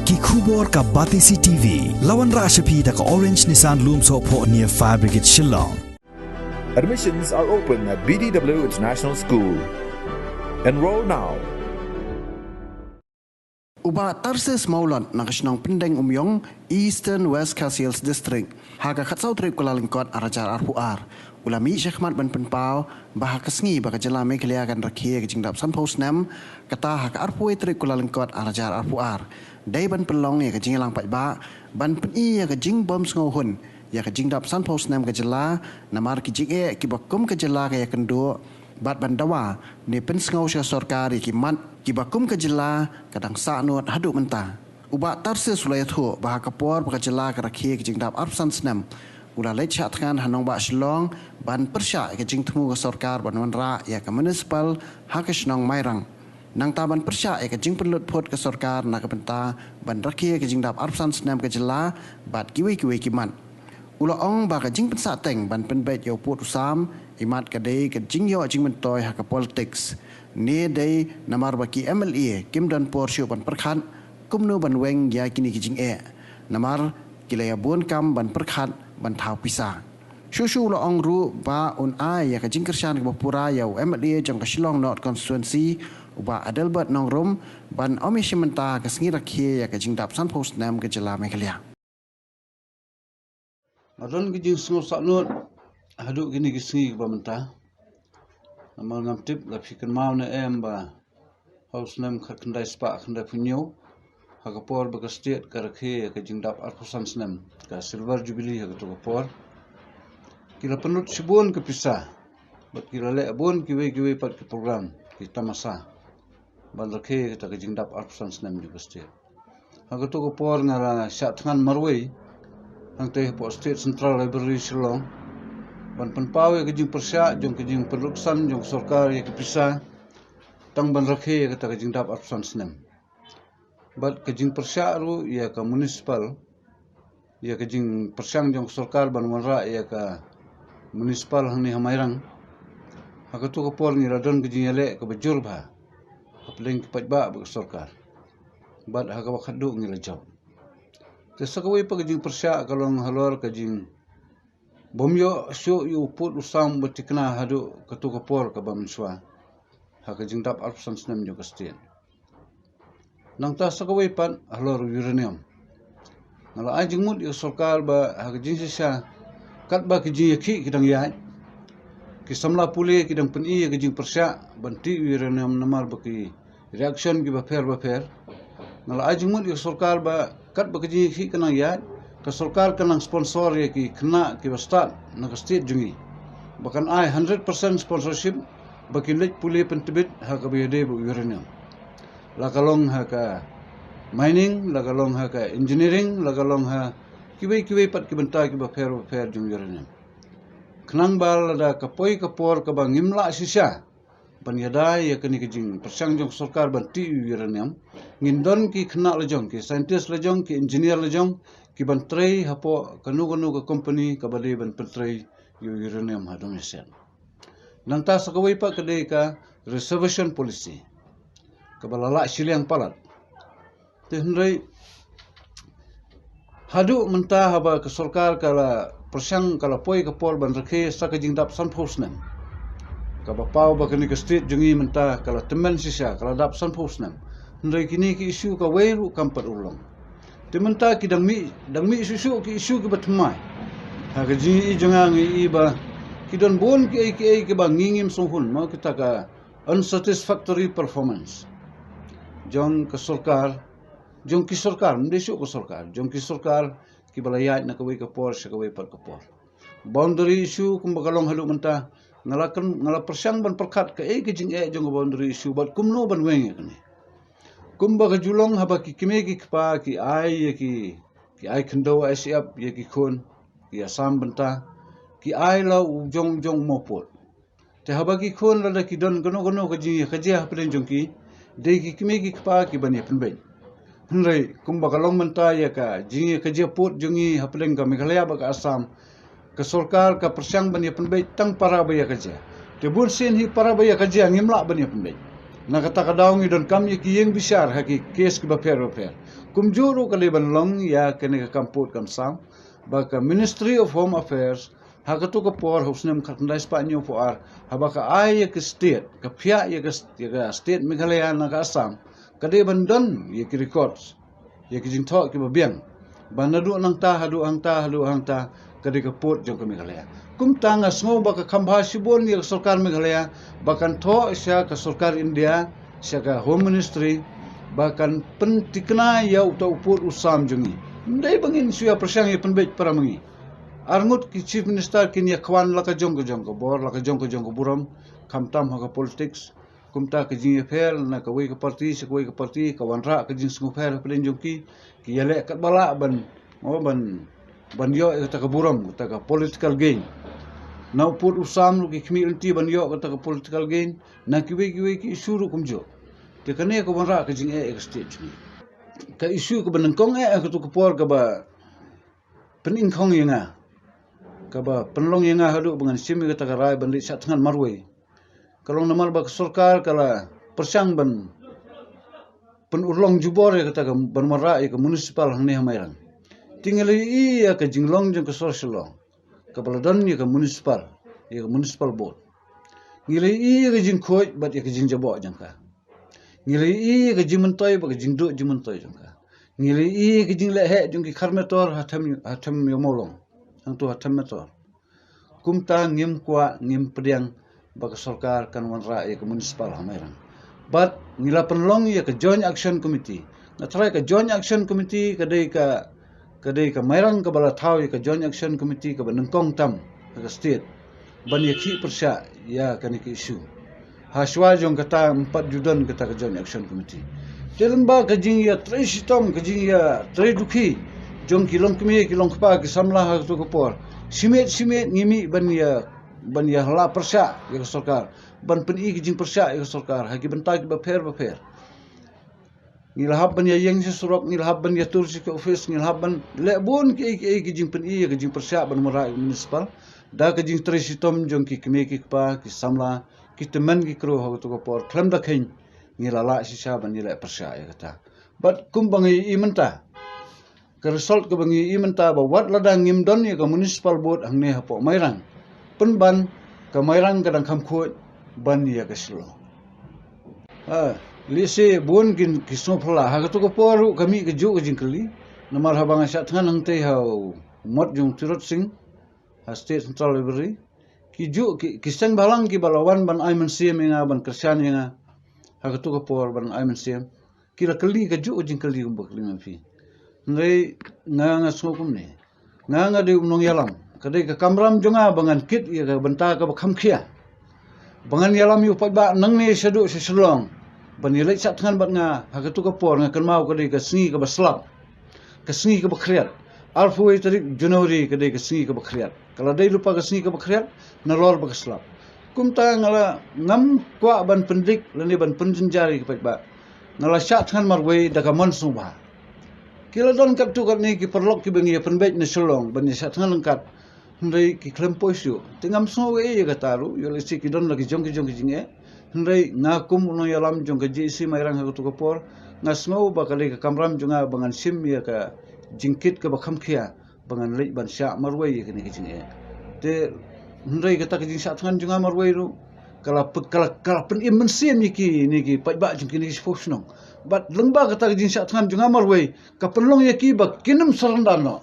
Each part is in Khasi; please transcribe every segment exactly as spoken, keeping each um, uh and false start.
Ki khubor ka Batesi T V. La wanrah sha phi da ka Orange Nissan Lumsohphoh near Fire Brigade Shillong. Admissions are open at B D W International School. Enroll now. U Bah Tarsis Mawlot na ka shnong Pyndeng Umyong, Eastern West Khasi Hills District, ha ka khatsaw tarik Kyllalyngkot ar hajar arphew ar, u la mih shakhmat ban pynpaw ba ha ka sngi ba ka jylla Meghalaya kan rakhe ïa ka jingdap sanphew snem, kata ha ka arphew wei tarik Kyllalyngkot ar hajar arphew ar, dei ban pynlong ïa ka jingïalang paidbah ban pyni ïa ka jingbymsngewhun ïa ka jingdap sanphew snem ka jylla, namar ki jingeh kiba kum ka jylla ka ïakynduh bad ban dawa ne pynsngew sha ka sorkar ïa ki mat kiba kum ka jylla ka dang sahnud haduh mynta. U Bah Tarsis u la ïathuh ba ha ka por ba ka jylla ka rakhe ka jingdap arphew san snem, u la leit shah thngan ha nongbah Shillong ban pyrshah ïa ka jingthmu ka sorkar ban wanrah ïa ka municipal ha ka shnong Mairang. Nangta ban pyrshah ïa ka jingpynlut phut ka sorkar na ka bynta ban rakhe ïa ka jingdap arphew san snem ka jylla bad kiwei kiwei ki mat. U la ong ba ka jingpynsahteng ban pynbeit ïa u pud u sam, imat ka dei ka jingïoh jingmyntoi ha ka politics. Ne dei namar ba ki M L A kim don por shuh ban pyrkhat kumno ban weng ïa kine ki jingeh, namar ki la ïabun kam ban pyrkhat ban thaw pisa. Shuh shuh u la ong ruh ba un ai ïa ka jingkyrshan kaba pura ïa u M L A jong ka Shillong North Constituency, u Bah Adelbert Nongrum, ban ym ïashim bynta ha ka sngi rakhe ïa ka jingdap sanphew snem ka jylla Meghalaya. Nga don ka jingsngew sahnud haduh kine ki sngi kiba mynta. Namar ngam tip, la phi kynmaw ne em ba ha u snem khatkhyndai spah khyndaiphew hynñiew, ha ka por ba ka state ka rakhe ïa ka jingdap arphew san snem, ka silver jubilee, ha kato ka por ki la pynlut shibun ka pisa bad ki la leh bun kiwei kiwei pat ki program, ki tamasa, ban rakhe ïa kata ka jingdap arphew san snem jong ka state. Ha kato ka por nga la shah thngan marwei hangtei hapoh State Central Library Shillong ban pynpaw ïa ka jingpyrshah jong ka jingpynruksan jong ka sorkar ïa ka pisa tang ban rakhe ïa kata ka jingdap arphew san snem. Bad ka jingpyrshah ruh ïa ka municipal, ïa ka jingpyrshang jong ka sorkar ban wanrah ïa ka municipal hangne ha Mairang. Ha kato ka por ngi la don ka jingïaleh kaba jur bha hapdeng ki paidbah bad ka sorkar. Bad ha kaba khatduh ngi la jop. Te sa kawei pat ka jingpyrshah ka long halor ka jing bym ïoh shuh ïa u pud u sam ba thikna haduh kato ka por kaba mynshuwa ha ka jingdap arphew san snem jong ka state. Nangta sa kawei pat halor u uranium. Nga la ai jingmut ïa ka sorkar ba ha ka jingshisha, katba ki jingïakhih ki dang ïaid, ki samla pule ki dang pyni ïa ka jingpyrshah ban tih u uranium namar ba ki reaction kiba pher ba pher. Nga la ai jingmut ïa ka sorkar ba katba ka jingïakhih ka nang ïaid, ka sorkar ka nang sponsor ïa ki khynnah kiba stad na ka state jong ngi, ba kan ai hundred percent sponsorship ba kin leit pule pyntbit ha kaba ïadei bad u uranium. La ka long ha ka mining, la ka long ha ka engineering, la ka long ha kiwei kiwei pat ki bynta kiba pher ba pher jong u uranium. Khnang ba lada ka poi ka por kaba ngim lah shisha ban ïada ïa kane ka jingpyrshang jong ka sorkar ban tih u uranium, ngin don ki khynnah la jong, ki scientist la jong, ki engineer la jong, ki ban trei hapoh kano kano ka company kaba dei ban pyntrei ïa u uranium ha Dong Ïasem. Nangta sa kawei pat ka dei ka reservation policy kaba la lah shiliang palat. Te hynrei haduh mynta haba ka sorkar ka la pyrshang, ka la poi ka por ban rakhe sa ka jingdap sanphew snem, kaba paw ba kane ka state jong ngi mynta ka la tymmen shisha, ka la dap sanphew snem. Hynrei kine ki issue kawei ruh kam pat urlong. Te mynta ki dang mih, dang mih shuh shuh ki issue kiba thymmai. Ha ka jingïohi jong nga ngi i ba ki don bun kiei kiei kiba ngi ngim sngewhun, mo, kita ka unsatisfactory performance jong ka sorkar, jong ki sorkar, ym dei shuh ka sorkar, jong ki sorkar kiba la ïaid na kawei ka por sha kawei pat ka por. Boundary issue kumba ka long haduh mynta, nga la kyn-, nga la pyrshang ban pyrkhat kaei ka jingeh jong ka boundary issue bad kumno ban weng ïa kane. Kumba ka ju long haba ki kmie ki kpa ki ai ïa ki, ki ai khyndew ai shyiap ïa ki khun, ki ïasam bynta, ki ai la u jong u jong u mawpud. Te haba ki khun lada ki don kano kano ka jingïakajia hapdeng jong ki, dei ki kmie ki kpa ki ban ïapynbeit. Hynrei kumba ka long mynta ïa ka jingïakajia pud jong ngi hapdeng ka Meghalaya bad ka Assam, ka sorkar ka pyrshang ban ïapynbeit tang para ba ïakajia. Te bun sien hi para ba ïakajia ngim lah ban ïapynbeit. Na kata ka daw ngi donkam ïa ki ïing bishar ha ki kes kiba pher bapher. Kumjuh ruh ka dei ban long ïa kane ka kam pud kam sam ba ka Ministry of Home Affairs ha katu ka por ha u snem khatkhyndai spah hynñiewphew ar, haba ka ai ïa ka state, ka phiah ïa ka, ïa ka state Meghalaya na ka Assam, ka dei ban don ïa ki records, ïa ki jingthoh kiba biang, ba naduh nangta haduh hangta, haduh hangta, ka dei ka pud jong ka Meghalaya. Kumta nga sngew ba ka kham bha shibun ïa ka sorkar Meghalaya ba kan thoh sha ka sorkar India, sha ka Home Ministry, ba kan pynthikna ïa uta u pud u sam jong ngi. Ym dei ba ngin shu ïa pyrshang ïa pynbeit para ma ngi. Arngut ki Chief Minister kin ïa khwan la ka jong ka jong ka bor, la ka jong ka jong ka burom, khamtam ha ka politics. Kumta ka jingïapher na kawei ka party sha kawei ka party ka wanrah ka jingsngewpher hapdeng jong ki, ki ïaleh katba lah ban, oh, ban, ban ïoh ïa kata ka burom, kata ka political gain. Na u pud u sam ruh ki khmih lynti ban ïoh kata ka political gain. Na kiwei kiwei ki issue ruh kumjuh. Te kane ka wanrah ka jingeh ïa ka state jong ngi. Ka issue kaba nyngkong eh ha katu ka por kaba pyningkhong ïa nga, kaba pynlong ïa nga haduh ba ngan shim ïa kata ka rai ban leit shah thngan marwei, ka long namar ba ka sorkar ka la pyrshang ban pynurlong jubor ïa kata ka, ban wanrah ïa ka municipal hangne ha Mairang. Te ngi la ïohi ïa ka jinglong jong ka sor Shillong kaba la don ïa ka municipal, ïa ka municipal board. Ngi la ïohi ïa ka jingkhuid bad ïa ka jingjaboh jong ka. Ngi la ïohi ïa ka jingmyntoi bad ka jingduh jingmyntoi jong ka. Ngi la ïohi ïa ka jingleh heh jong ki khar metor ha them, ha them ïa Mawlong, hangto ha them metor. Kumta ngim kwah, ngim pdiang ba ka sorkar kan wanrah ïa ka municipal ha Mairang. Bad ngi la pynlong ïa ka Joint Action Committee. Nga tharai ka Joint Action Committee ka dei ka, ka dei ka Mairang kaba la thaw ïa ka Joint Action Committee kaba nyngkong tam ha ka state ban ïa khih pyrshah ïa kane ka issue. Ha shuwa jong kata ym pat ju don kata ka Joint Action Committee. Te lyngba ka jingïatrei shitom, ka jingïatrei dukhi jong ki longkmie ki longkpa ki samla ha kato ka por, shimet shimet ngi mih ban ïa, ban ïa lah pyrshah ïa ka sorkar, ban pyni ka jingpyrshah ïa ka sorkar ha ki bynta kiba pher bapher. Ngi la hap ban ïa ïeng sha surok, ngi la hap ban ïa tur sha ki office, ngi la hap ban leh bun kiei kiei ki jingpyni ïa ka jingpyrshah ban wanrah ïa ka municipal. Da ka jingtrei shitom jong ki kmie ki kpa, ki samla, ki tymmen ki kro ha kato ka por, khlem da kheiñ ngi la lah shisha ban ïaleh pyrshah ïa kata. Bad kumba ngi ïohi mynta, ka result kaba ngi ïohi mynta ba wat lada ngim don ïa ka municipal board hangne hapoh Mairang, pynban ka Mairang ka dang kham khuid ban ïa ka Shillong. Ha, lehse bun kin ki sngewphylla ha kato ka por ruh ka mih kajuh ka jingkylli. Namar haba nga shah thngan hangtei ha u mot jong Tirot Sing ha State Central Library, ki juh ki, ki seng bhalang kiba la wan ban ai mynsiem ïa nga, ban kyrshan ïa nga ha kato ka por, ban ai mynsiem. Ki la kylli kajuh ka jingkylli kumba kylli ma phi. Hynrei nga, nga sngew kumne. Nga, nga dei u nongïalam. Ka dei ka kamram jong nga ba ngan kit ïa ka bynta kaba kham khia, ba ngan ïalam ïa u paidbah nangne shaduh sha Shillong ban ïaleit shah thngan bad nga ha kato ka por. Nga kynmaw ka dei ka sngi kaba slap, ka sngi kaba khriat. Arphew wei tarik January ka dei ka sngi kaba khriat. Ka la dei lypa ka sngi kaba khriat nalor ba ka slap. Kumta nga la, ngam kwah ban pyndik lane ban pynjynjar ïa ki paidbah. Nga la shah thngan marwei da ka mon sngewbha. Ki la don katto katne ki paralok kiba ngi ïa pynbeit na Shillong ban ïa shah thngan ryngkat, hynrei ki khlem poi shuh. Te ngam sngew ei ei ïa kata ruh, ïoh lehse ki don la ki jong ki jong ki jingeh. Hynrei nga kum u nongïalam jong ka J A C Mairang ha kato ka por, nga sngew ba ka dei ka kamram jong nga ba ngan shim ïa ka jingkit kaba kham khia ba ngan leit ban shah marwei ïa kane ka jingeh. Te hynrei kata ka jingshah thngan jong nga marwei ruh ka la pyn-, ka la, ka la pynim mynsiem ïa kine ki paidbah jong kine ki shiphew shnong. Bad lyngba kata ka jingshah thngan jong nga marwei ka pynlong ïa ki ba kin ym surrender noh.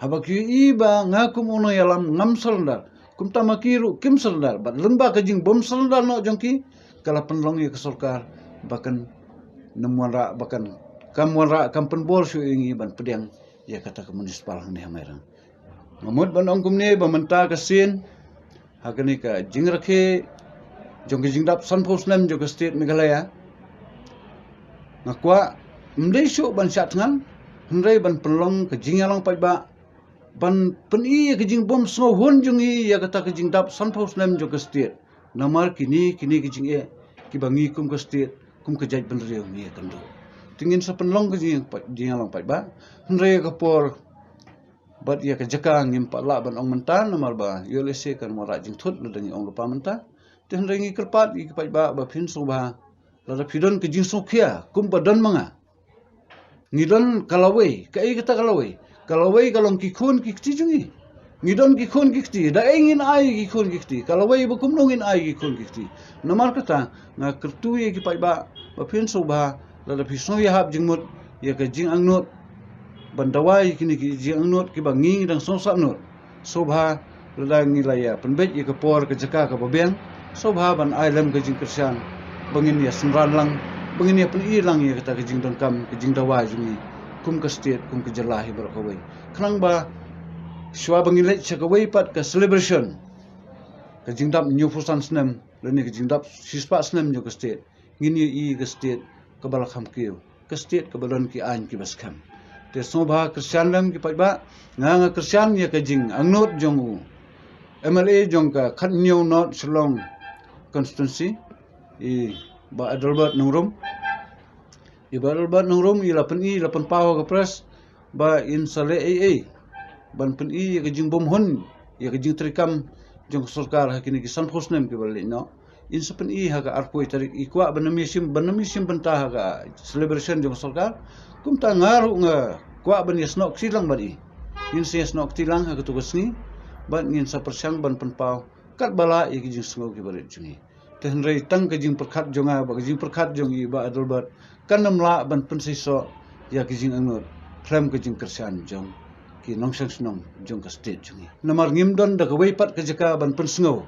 Haba ki ïohi ba nga kum u nongïalam ngam surrender, kumta ma ki ruh kim surrender. Bad lyngba ka jingbym surrender noh jong ki ka la pynlong ïa ka sorkar ba kan nym wanrah, ba kan kam wanrah, kam pynbor shuh ïa ngi ban pdiang ïa kata ka municipal hangne ha Mairang. Nga mut ban ong kumne ba mynta ka sien ha kane ka jingrakhe jong ka jingdap sanphew snem jong ka state Meghalaya, nga kwah ym dei shuh ban shah thngan, hynrei ban pynlong ka jingïalang paidbah, ban pyni ïa ka jingbym sngewhun jong ngi ïa kata ka jingdap sanphew snem jong ka state. Namar kine, kine ki jingeh kiba ngi kum ka state, kum ka jaitbynriew ngi ïakynduh. Te ngin sa pynlong ka jing, jingïalang paidbah. Hynrei ïa ka por bad ïa ka jaka ngim pat lah ban ong mynta, namar ba ïoh lehse kan wanrah jingthut lada ngi ong lypa mynta. Te hynrei ngi kyrpad ïa ki paidbah ba phin sngewbha, lada phi don ka jingsngewkhia kum ba don ma nga. Ngi don ka lawei, kaei kata ka lawei? Ka lawei ka long ki khun ki kti jong ngi. Ngi don ki khun ki kti, da ei ngin ai ki khun ki kti? Ka lawei ba kumno ngin ai ki khun ki kti? Namar kata nga kyrtu ïa ki paidbah ba phin sngewbha, lada phi sngew ïahap jingmut ïa ka jingangnud, ban dawa ïa kine ki jingangnud kiba ngi dang sngewsahnud. Sngewbha, lada ngi la ïa pynbeit ïa ka por ka jaka kaba biang, sngewbha ban ai lem ka jingkyrshan ba ngin ïa synran lang, ba ngin ïa pyni lang ïa kata ka jingdonkam, ka jingdawa jong ngi kum ka state, kum ka jylla hi baroh kawei. Khnang ba shuwa ba ngin leit sha kawei pat ka celebration, ka jingdap hynñiewphew san snem lane ka jingdap shispah snem jong ka state, ngin ïohi ka state kaba la kham kiew, ka state kaba don ki aiñ kiba skhem. Te sngewbha kyrshan lem ki paidbah. Nga, nga kyrshan ïa ka jingangnud jong u M L A jong ka khathynñiew North Shillong constituency, i Bah Adelbert Nongrum. I Bah Adelbert Nongrum i la pyni, i la pynpaw ha ka press ba in sa leh ei ei ban pyni ïa ka jingbymhun ïa ka jingtreikam jong ka sorkar ha kine ki sanphew snem kiba la leit noh. In sa pyni ha ka arphew tarik, i kwah ban ym ïashim, ban ym ïashim bynta ha ka celebration jong ka sorkar. Kumta nga ruh nga kwah ban ïasnoh kti lang bad i. Ngin sa ïasnoh kti lang ha kato ka sngi bad ngin sa pyrshang ban pynpaw katba lah ïa ki jingsngew kiba rit jong ngi. Te hynrei tang ka jingpyrkhat jong nga bad ka jingpyrkhat jong i Bah Adelbert kan ym lah ban pynseisoh ïa ka jingangnud khlem ka jingkyrshan jong ki nongshong shnong jong ka state jong ngi. Namar ngim don da kawei pat ka jaka ban pynsngew.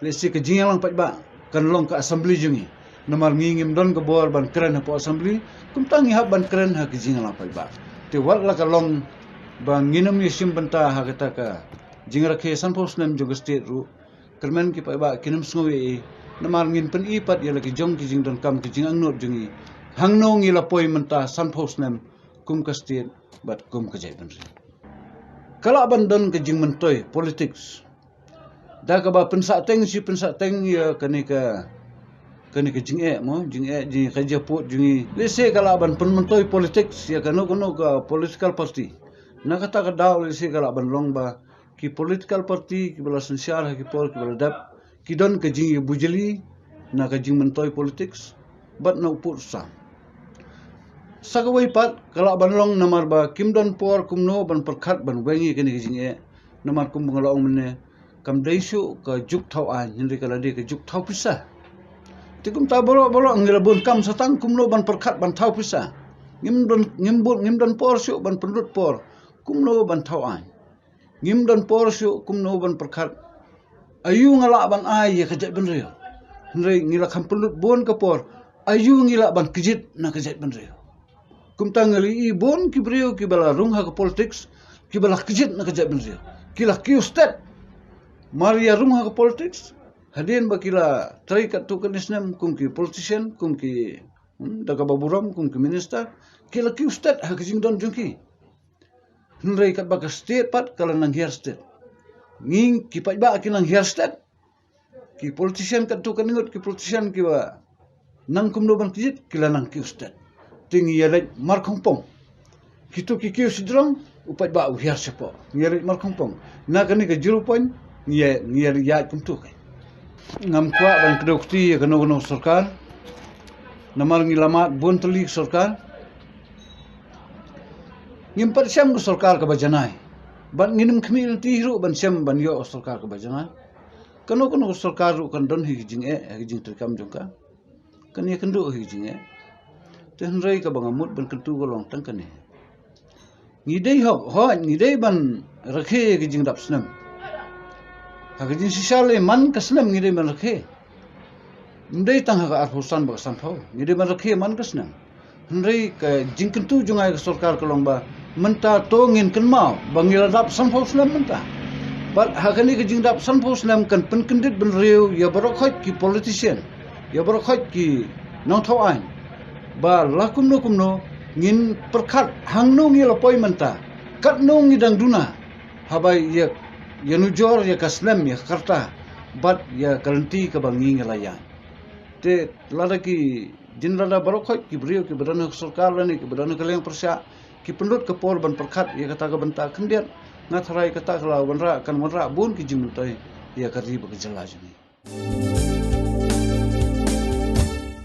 Lehse ka jingïalang paidbah kan long ka assembly jong ngi. Namar ngi ngim don ka bor ban kren hapoh assembly, kumta ngi hap ban kren ha ka jingïalang paidbah. Te wat la ka long ba ngin ym ïashim bynta ha kata ka jingrakhe sanphew snem jong ka state ruh, kyrmen ki paidbah kin ym sngew ei ei. Namar ngin pyni pat ïa la ki jong ki jingdonkam, ki jingangnud jong ngi, hangno ngi la poi mynta sanphew snem kum ka state bad kum ka jaitbynriew. Ka lah ban don ka jingmyntoi politics da kaba pynsahteng shi pynsahteng ïa kane ka, kane ka jingeh mo, jingeh, jingeh ka jingput jong ngi. Lehse ka lah ban pynmyntoi politics ïa kano kano ka political party. Na kata ka daw lehse ka lah ban long ba ki political party kiba la synshar ha ki por kiba la dep ki don ka jingïabujli na ka jingmyntoi politics bad na u pud u sam. Sa kawei pat ka lah ban long namar ba kim don por kumno ban pyrkhat ban weng ïa kane ka jingeh. Namar kumba nga la ong mynne, kam dei shuh ka juk thaw aiñ, hynrei ka la dei ka juk thaw pisa. Te kumta baroh baroh ngi la bun kam sa tang kumno ban pyrkhat ban thaw pisa. Ngim don, ngim bun, ngim don por shuh ban pynlut por kumno ban thaw aiñ. Ngim don por shuh kumno ban pyrkhat aïu nga lah ban ai ïa ka jaitbynriew. Hynrei ngi la kham pynlut bun ka por aïu ngi lah ban kjit na ka jaitbynriew. Kumta ngi la ïohi bun ki briew kiba la rung ha ka politics, kiba la kjit na ka jaitbynriew, ki la kiew stet. Mar ïa rung ha ka politics, hadien ba ki la trei katto katne snem kum ki politician, kum ki, hmm, da kaba burom, kum ki minister, ki la kiew stet ha ka jingdon jong ki. Hynrei katba ka state pat ka la nang hiar stet. Ngi ki paidbah ki nang hiar stet. Ki politician katto katne ngut, ki politician kiba nang kumno ban kjit, ki la nang kiew stet. Te ngi ïa leit markhongpong. Kito ki kiew shajrong, u paidbah u hiar shapoh. Ngi ïa leit markhongpong. Na kane ka zero point, ngi ïa, ngi ïa ïaid kumto kein. Ngam kwah ban kdew kti ïa kano kano sorkar. Namar ngi la mad bun tylli ki sorkar. Ngim pat shem ka sorkar kaba janai. Bad ngin ym khmih lynti hi ruh ban shem ban ïoh sorkar kaba janai. Kano kano ka sorkar ruh kan don hi ka jingeh, hi ka jingtreikam jong ka. Kan ïakynduh hi ka jingeh. Te hynrei kaba nga mut ban kyntu ka long tang kane. Ngi dei hok, hooid, ngi dei ban rakhe ka jingdap snem. Ha ka jingshisha lei man ka snem ngi dei ban rakhe. Ym dei tang ha ka arphew san bad ka sanphew, ngi dei ban rakhe man ka snem. Hynrei ka jingkyntu jong nga ïa ka sorkar ka long ba mynta to ngin kynmaw ba ngi la dap sanphew snem mynta. Bad ha kane ka jingdap sanphew snem kan pynkyndit bynriew ïa baroh khoit ki politician, ïa baroh khoit ki nongthaw aiñ, ba la kumno kumno ngin pyrkhat hangno ngi la poi mynta, katno ngi dang duna. Haba ïa, ïa nujor ïa ka snem, ïa ka rta bad ïa ka lynti kaba ngi ngi la ïaid. Te lada ki, jin lada baroh khoit ki briew kiba don ha ka sorkar lane kiba don ha ka liang pyrshah ki pynlut ka por ban pyrkhat ïa kata ka bynta khyndiat, nga tharai kata ka la wanrah, kan wanrah bun ki jingmyntoi ïa ka ri bad ka jylla jong ngi.